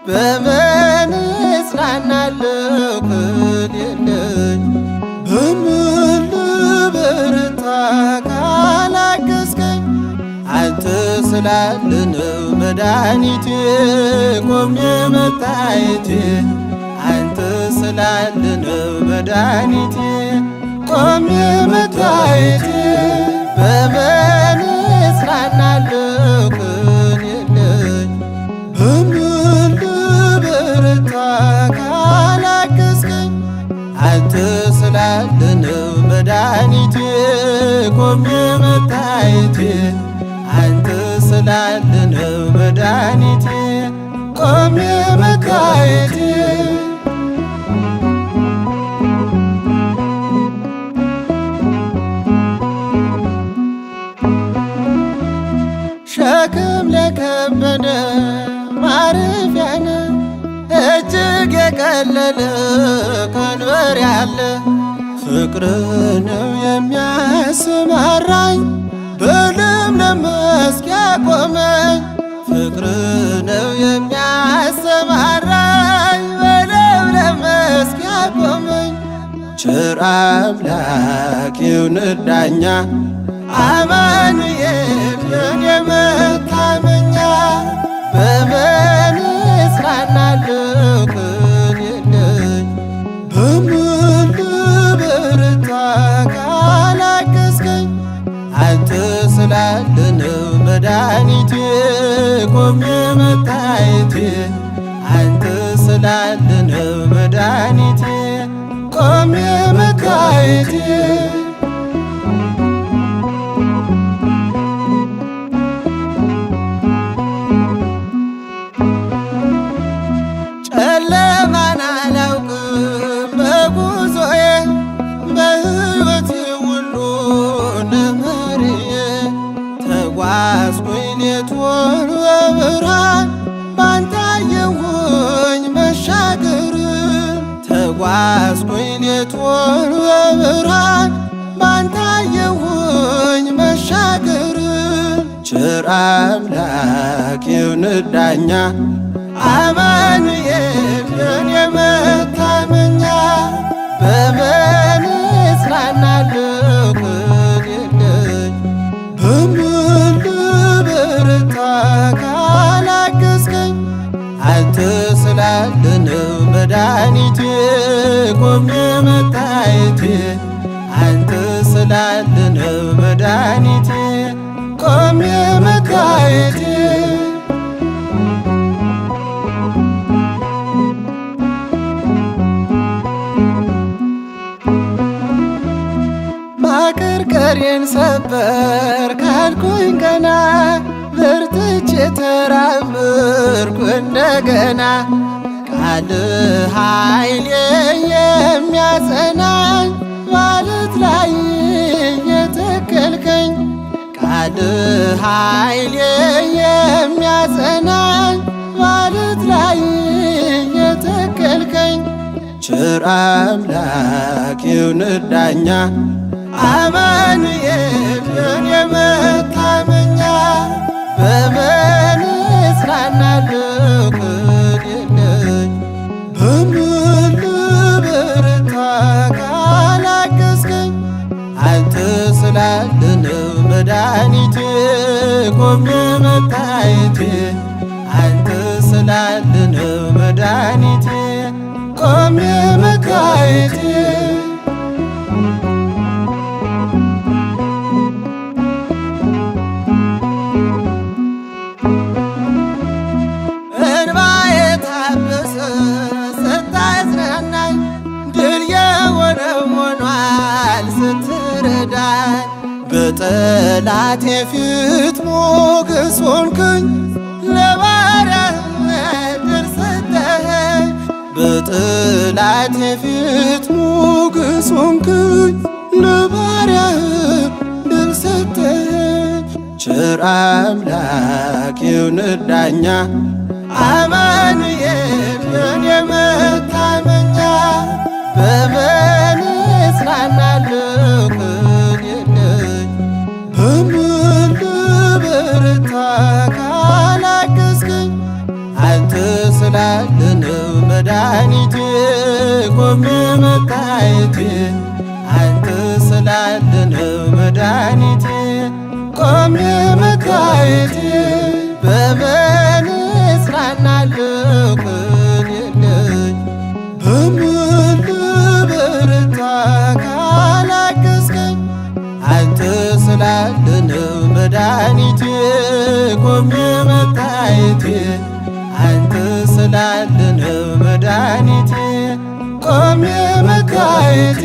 በምን እጽናናለሁ ከሌለኝ? በምን ልበረታ ካላገዝከኝ? አንተ ስላለህ ነው መድኃኒቴ፣ ቆሜ መታየቴ። አንተ ስላለህ ነው መድኃኒቴ፣ ቆሜ መታየቴ። በምን እጽናናለሁ ከሌለኝ? በምን ልበረታ ካላገዝከኝ? አንተ ስላለህ ነው መድኃኒቴ፣ ቆሜ መታየቴ። አንተ ስላለህ ነው መድኃኒቴ፣ ቆሜ መታየቴ። ሸክም ለከበደ ማረፊያ ነህ፣ እጅግ የቀለለ ቀንበር ያለ። ፍቅር ነው የሚያሰማራኝ፣ በለምለም መስክ ያቆመኝ። ፍቅር ነው የሚያሰማራኝ፣ በለምለም መስክ ያቆመኝ። ቸር አምላክ ይሁን ዳኛ፣ አማኑኤል የኔ መታመኛ። በምን እጽናናለሁ ከሌለኝ? በምን ልበረታ ካላገዝከኝ? አንተ ስላለህ ነው መድኃኒቴ፣ ቆሜ መታየቴ። አንተ ስላለህ ነው መድኃኒቴ፣ ቆሜ መታየቴ። ጨለማን አላውቅም በጉዞዬ፣ በሕይወቴ ሁሉ ነመርዬ። ተጓዝኩኝ ሌቱን በብርሃን፣ ባንተ አየሁኝ መሻገርን። ተጓዝኩኝ ሌቱን በብርሃን፣ ባንተ አየሁኝ መሻገርን። ቸር አምላክ ይሁን ዳኛ፣ አማኑኤል የኔ መታመኛ። በምን እጽናናለሁ ከሌለኝ? በምን ልበረታ ካላገዝከኝ? አንተ ስላለህ ነው መድኃኒቴ፣ ቆሜ መታየቴ። አንተ ስላለህ ነው መድኃኒቴ፣ ቆሜ መታየቴ። ማቀርቀሬን ሰበር ካልኩኝ ገና፣ በርትቼ ተራመድኩ እንደገና። ቃል ኃይሌ የሚያጸናኝ፣ ማለት ላይ የተከልከኝ። ቃል ኃይሌ የሚያጸናኝ፣ ማለት ላይ የተከልከኝ። ቸር አምላክ ይሁን ዳኛ፣ አማኑኤል የኔ መታመኛ። በምን እጽናናለሁ ከሌለኝ? በምን ልበረታ ካላገዝከኝ? አንተ ስላለህ ነው መድኃኒቴ፣ ቆሜ መታየቴ። አንተ ስላለህ ነው መድኃኒቴ፣ ቆሜ መታየቴ። እንባዬ ታበሰ ስታጽናናኝ፣ ድል የሆነው ሆኗል ስትረዳኝ። በጠላቴ ፊት ሞገስ ሆንክኝ፣ ለባሪያህ ድል ሰጠኸኝ። በጠላቴ ፊት ሞገስ ሞገስ ሆንክኝ ለባሪያህ ድል ሰጠኸኝ። ቸር አምላክ ይሁን ዳኛ አማኑኤል የኔ መታመኛ በምን እጽናናለሁ ቅን የለኝ በምን ልበረታ ካላገዝከኝ አንተ ስላለህ ነው መድኃኒቴ ቆሜ መታየቴ አንተ ስላለህ ነው መድኃኒቴ ቆሜ መታየቴ በምን እጽናናለሁ ቅን የለኝ በምን ልበረታ ካላገዝከኝ አንተ ስላለህ ነው መድኃኒቴ ቆሜ መታየቴ አንተ ስላለህ ነው መድኃኒቴ ቆሜ መታየቴ።